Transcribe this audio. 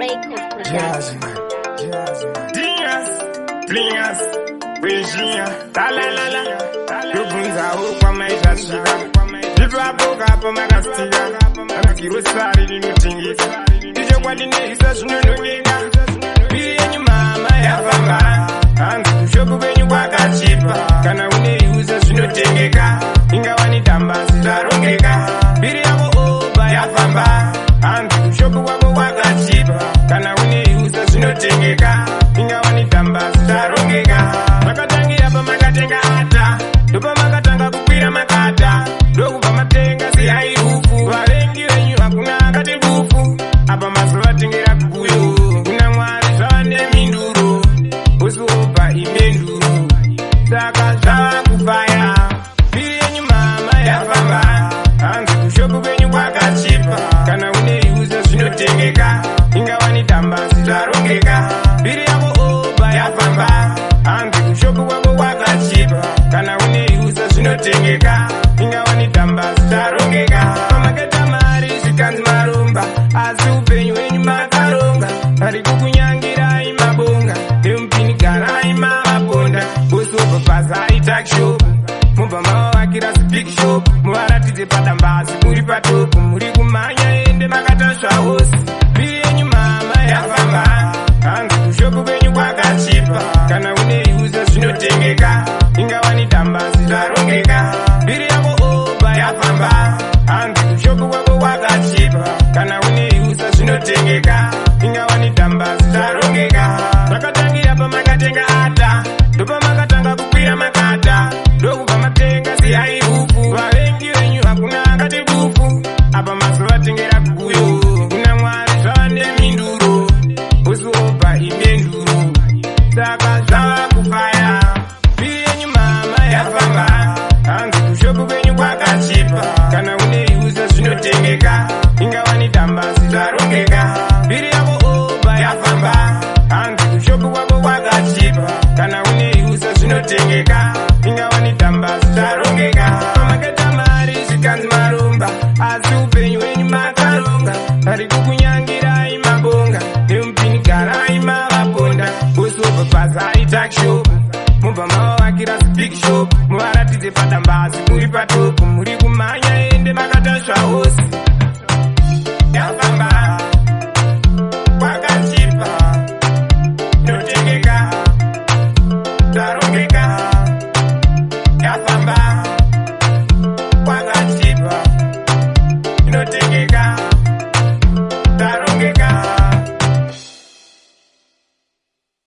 Record Production. Dias, Plias, Virginia, la la la la. Ndobvunzawo kwamaizvasvika ipapo kapo makastika girosari rinotengeka ichokwadi neisa zvinonongeka. Mbiri yenyu mama yafamba, hanzi kushop kwenyu kwakachipa, kana une user zvinotengeka, ingawani dambasi zvarongeka. Mbiri yako oba yafamba, hanzi kushop kwako kwakachipa, kana une user zvinotengeka, ingawani dambasi zvarongeka. Makatangira pamakatenga ata, ndopamakatanga kukwira makata, ndokubva matenga zihigh roof. Vavengi venyu hakuna akati bufu, apa mazovatengera guyo. Kuna Mwari zvava neminduro, usiobva imenduro, saka zvava kufaya. Mbiri yenyu mama yafamba, hanzi kushop kwenyu kwakachipa, kana une user zvinotengeka, ingawani dambasi zvarongeka. Mbiri yako oba yafamba, hanzi kushop kwako kwakachipa, kana une user zvinotengeka, ingawani dambasi zvarongeka. Pamaketa mari zvikanzi maromba, asi upenyu hwenyu makaronga, ari kukunyangirai mabonga nemupinigarai mavaponda. Usobva pazai tuckshop, mubva mavavakira zibig shop, muvaratidze padambasi muri patop, muri kumhanya ende makatasva hosi. Mbiri yenyu mama yafamba, hanzi kushop kwenyu kwakachipa, kana une user zvinotengeka, ingawani dambasi zvarongeka. Mbiri yako oba yafamba, hanzi kushop kwako kwakachipa, kana une user zvinotengeka, ingawani dambasi zvarongeka. Zvakatangira pamakatenga ata, ndopamakatanga kukwira makata, ndokubva matenga zihigh roof. Vavengi venyu hakuna akati bufu, apa mazovatengera guyo. Kuna Mwari zvava neminduro, usiobva imenduro, saka zvava kufaya. Mbiri yenyu mama yafamba, hanzi kushop kwenyu kwakachipa, kana une user zvinotengeka, ingawani dambasi zvarongeka. Mbiri yako oba yafamba, hanzi kushop kwako kwakachipa, kana une user zvinotengeka, ingawani dambasi zvarongeka. Pamaketa mari zvikanzi maromba, asi upenyu hwenyu makaronga, ari kukunyangirai mabonga nemupinigarai mavaponda. Usobva pazai tuckshop, mubva mavavakira zibig shop, muvaratidze padambasi.